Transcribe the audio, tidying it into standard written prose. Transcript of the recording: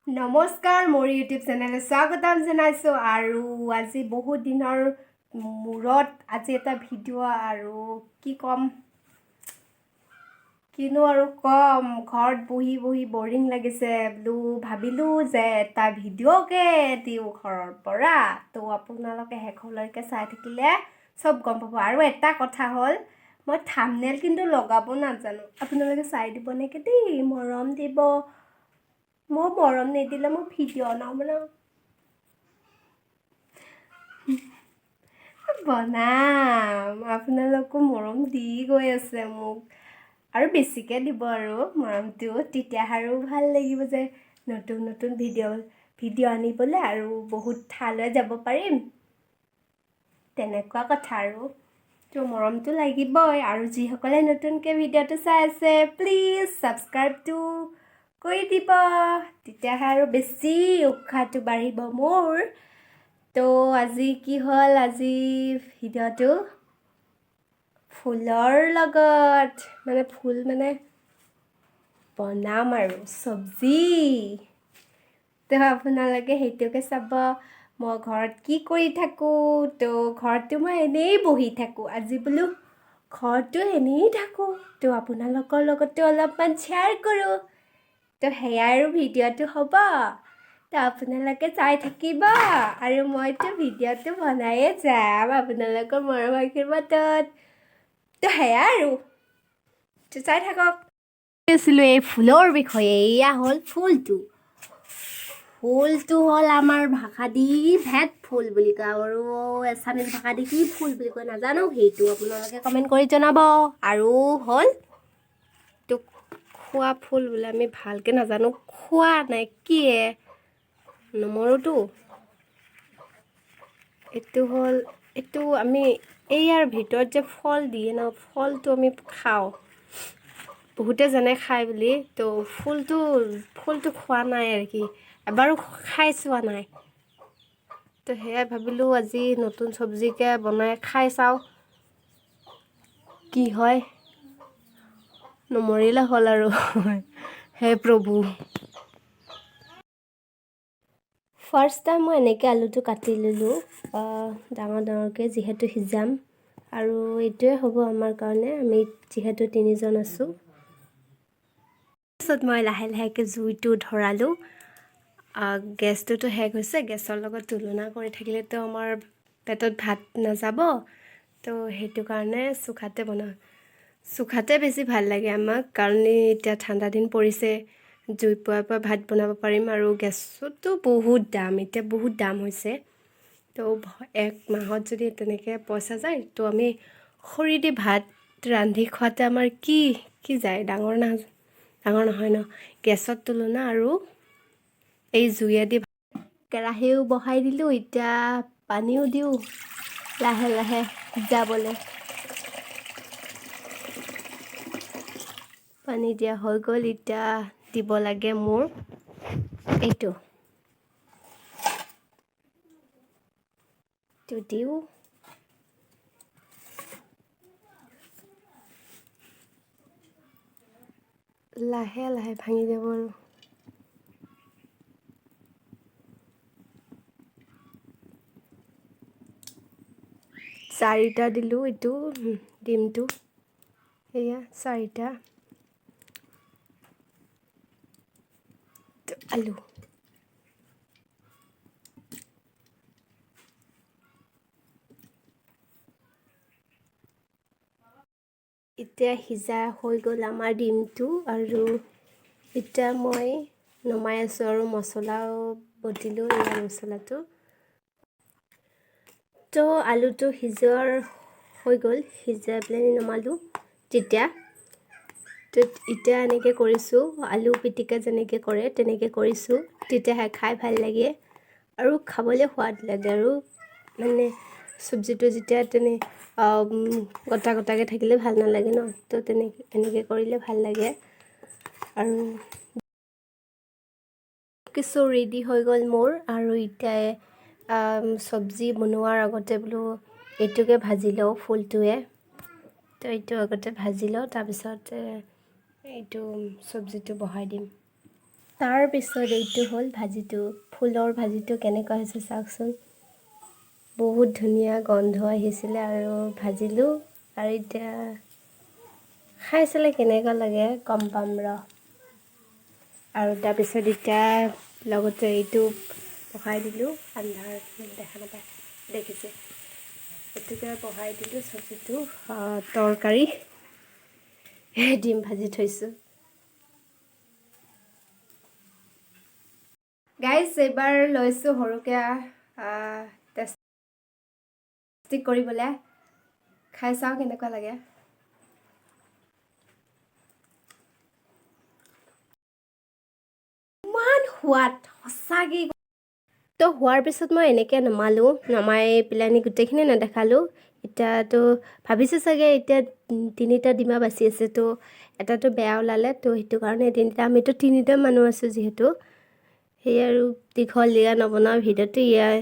নমস্কাৰ, মোৰ ইউটিউব চেনেলে স্বাগতম জনাইছোঁ। আৰু আজি বহুত দিনৰ মূৰত আজি এটা ভিডিঅ'। আৰু কি ক'ম, কিনো আৰু ক'ম, ঘৰত বহি বহি বৰিং লাগিছে। বোলো ভাবিলোঁ যে এটা ভিডিঅ'কে দিওঁ ঘৰৰ পৰা। তো আপোনালোকে শেষলৈকে চাই থাকিলে চব গম পাব। আৰু এটা কথা হ'ল, মই থামনেল কিন্তু লগাব নাজানো। আপোনালোকে চাই দিব নেকি দেই, মৰম দিব। মই মৰম নিদিলে মই ভিডিঅ' নবনাওঁ। বনাম, আপোনালোকো মৰম দি গৈ আছে মোক, আৰু বেছিকৈ দিব আৰু মৰমটো, তেতিয়া আৰু ভাল লাগিব যে নতুন নতুন ভিডিঅ' ভিডিঅ' আনিবলৈ আৰু বহুত ঠাইলৈ যাব পাৰিম, তেনেকুৱা কথা। আৰু তো মৰমটো লাগিবই। আৰু যিসকলে নতুনকৈ ভিডিঅ'টো চাই আছে, প্লিজ ছাবস্ক্ৰাইবটো কৰি দিব, তেতিয়াহে আৰু বেছি উৎসাহটো বাঢ়িব মোৰ। তো আজি কি হ'ল, আজি ভিডিঅ'টো ফুলৰ লগত, মানে ফুল মানে বনাম আৰু চব্জি। তো আপোনালোকে সেইটোকে চাব, মই ঘৰত কি কৰি থাকোঁ। তো ঘৰততো মই এনেই বহি থাকোঁ, আজি বোলো ঘৰতো এনেই থাকোঁ, তো আপোনালোকৰ লগতো অলপমান শ্বেয়াৰ কৰোঁ। তো সেয়াই আৰু ভিডিঅ'টো হ'ব। তো আপোনালোকে চাই থাকিব আৰু মইতো ভিডিঅ'টো বনায়ে যাম আপোনালোকৰ মৰম আশীৰ্বাদত। তো সেয়াই আৰু, তো চাই থাকক। আছিলোঁ এই ফুলৰ বিষয়ে। এয়া হ'ল ফুলটো। ফুলটো হ'ল আমাৰ ভাষা দি ভেট ফুল বুলি কয়, আৰু এছামিজ ভাষা দি কি ফুল বুলি কয় নাজানো, সেইটো আপোনালোকে কমেণ্ট কৰি জনাব। আৰু হ'ল এইটো খোৱা ফুল বোলে, আমি ভালকৈ নাজানো খোৱা নাই কিয়ে নমৰোতো। এইটো হ'ল, এইটো আমি এইয়াৰ ভিতৰত যে ফল দিয়ে ন, ফলটো আমি খাওঁ, বহুতে জানে খায় বুলি। তো ফুলটো ফুলটো খোৱা নাই আৰু কি, এবাৰো খাই চোৱা নাই। তো সেয়াই ভাবিলোঁ আজি নতুন চব্জিকে বনাই খাই চাওঁ কি হয়, নমৰিলে হ'ল আৰু, হে প্ৰভু। ফাৰ্ষ্ট টাইম মই এনেকৈ আলুটো কাটি ল'লোঁ ডাঙৰ ডাঙৰকৈ, যিহেতু সিজাম আৰু এইটোৱে হ'ব আমাৰ কাৰণে, আমি যিহেতু তিনিজন আছোঁ। তাৰপিছত মই লাহে লাহেকৈ জুইটো ধৰালোঁ। গেছটোতো শেষ হৈছে, গেছৰ লগত তুলনা কৰি থাকিলেতো আমাৰ পেটত ভাত নাযাব। তো সেইটো কাৰণে চুখাতে বনাওঁ, চুখাতে বেছি ভাল লাগে আমাক, কাৰণ এতিয়া ঠাণ্ডা দিন পৰিছে, জুই পুৱাই পুৱাই ভাত বনাব পাৰিম। আৰু গেছতো বহুত দাম, এতিয়া বহুত দাম হৈছে। তো এক মাহত যদি তেনেকৈ পইচা যায়, তো আমি খৰি দি ভাত ৰান্ধি খোৱাতে আমাৰ কি কি যায়, ডাঙৰ না ডাঙৰ নহয় ন গেছত তুলনা। আৰু এই জুয়েদি কেৰাহীও বহাই দিলোঁ, এতিয়া পানীও দিওঁ লাহে লাহে সিজাবলৈ। পানী দিয়া হৈ গ'ল, এতিয়া দিব লাগে মোৰ এইটো দিওঁ। লাহে লাহে ভাঙি যাব আৰু। চাৰিটা দিলোঁ এইটো ডিমটো, এয়া চাৰিটা আলু। এতিয়া সিজা হৈ গ'ল আমাৰ ডিমটো, আৰু এতিয়া মই নমাই আছোঁ। আৰু মছলাও বটিলোঁ, এয়া মছলাটো। তো আলুটো সিজোৱাৰ হৈ গ'ল, সিজাই পেলাই নমালোঁ তেতিয়া। তো এতিয়া এনেকৈ কৰিছোঁ, আলু পিটিকা যেনেকৈ কৰে তেনেকৈ কৰিছোঁ, তেতিয়াহে খাই ভাল লাগে আৰু খাবলৈ সোৱাদ লাগে। আৰু মানে চব্জিটো যেতিয়া তেনে গোটা গোটাকৈ থাকিলে ভাল নালাগে ন, তো তেনেকৈ এনেকৈ কৰিলে ভাল লাগে। আৰু কিছু ৰেডি হৈ গ'ল মোৰ। আৰু এতিয়া চব্জি বনোৱাৰ আগতে বোলো এইটোকে ভাজি লওঁ, ফুলটোৱে। তো এইটো আগতে ভাজি লওঁ, তাৰপিছত এইটো চব্জিটো বহাই দিম। তাৰপিছত এইটো হ'ল ভাজিটো, ফুলৰ ভাজিটো কেনেকুৱা হৈছে চাওকচোন। বহুত ধুনীয়া গন্ধ আহিছিলে আৰু ভাজিলোঁ। আৰু এতিয়া খাই চালে কেনেকুৱা লাগে গম পাম ৰ। আৰু তাৰপিছত এতিয়া লগতে এইটো বহাই দিলোঁ। আন্ধাৰ, দেখা নাপায়, দেখিছে? এইটোকে বহাই দিলোঁ চব্জিটো, তৰকাৰী, ডিম ভাজি থৈছোঁ। গাইজ, এইবাৰ লৈছোঁ সৰুকৈ টেষ্টি কৰিবলৈ। খাই চাওঁ কেনেকুৱা লাগে। ইমান সোৱাদ সঁচাকৈ। তো হোৱাৰ পিছত মই এনেকৈ নমালোঁ। নমাই পেলানি গোটেইখিনি নেদেখালোঁ। এতিয়াতো ভাবিছোঁ চাগে, এতিয়া তিনিটা ডিমা বাচি আছে। তো এটাতো বেয়া ওলালে, তো সেইটো কাৰণে তিনিটা। আমিতো তিনিটা মানুহ আছোঁ যিহেতু, সেয়ে আৰু দীঘলীয়া নবনাওঁ ভিডিঅ'টো। ইয়াৰ